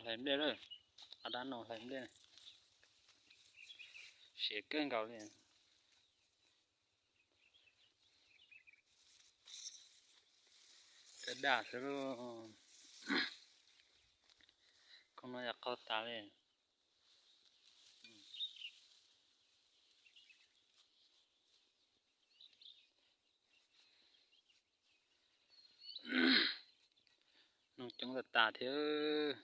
Hlais nplej lawm, a dab no hlais nplej, siav kawg nkaus li. Daj daj xwb lauj, koj no yog qaug tas li. Noog coob tas tas thiab.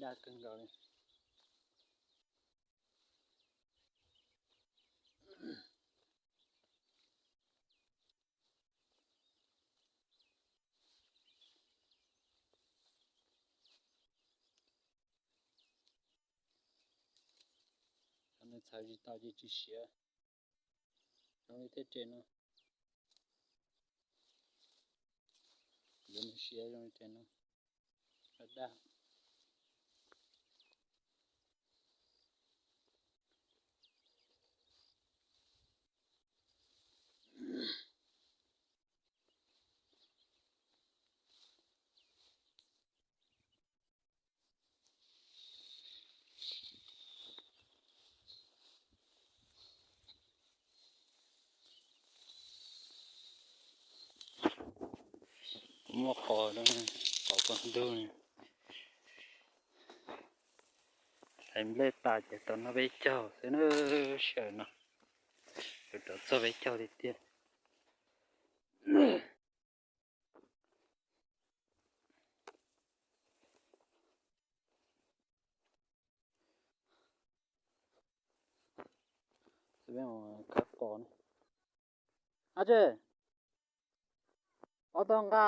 Daj kawg nkaus li. Cov no txhawv tsis tau ces tsis siav. Zoo li tej tsev no, yuav nws siav zoo li tsev no, daj daj. Kuv muaj qos, qos poob ntug. Hlais nplej tas ces tau noj peb caug xwb na, sij hawm no yuav rov txog peb caug tiag tiag. Khawb qos na. Ab tsi, ob tog nqa.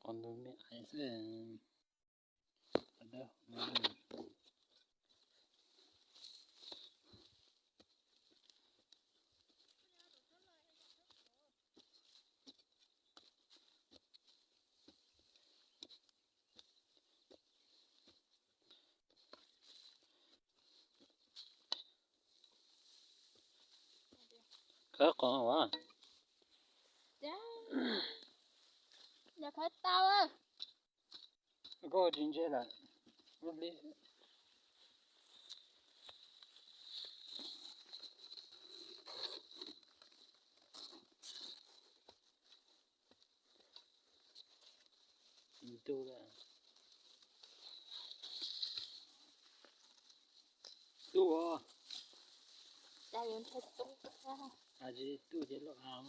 Qos ntug me ais xwb. Khawb qos as. Khawb tau. Koj tsis ntse lawm. Ntuj, ntuj. Ntuj ces loj av.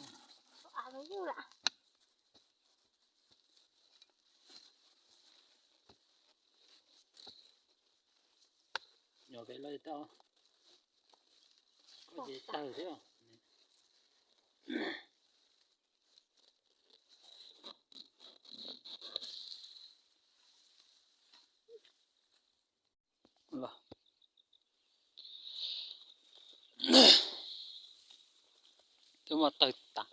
Nyuam pem los tau. Koj ces tawg thiab. Los, twb muaj tawg tas.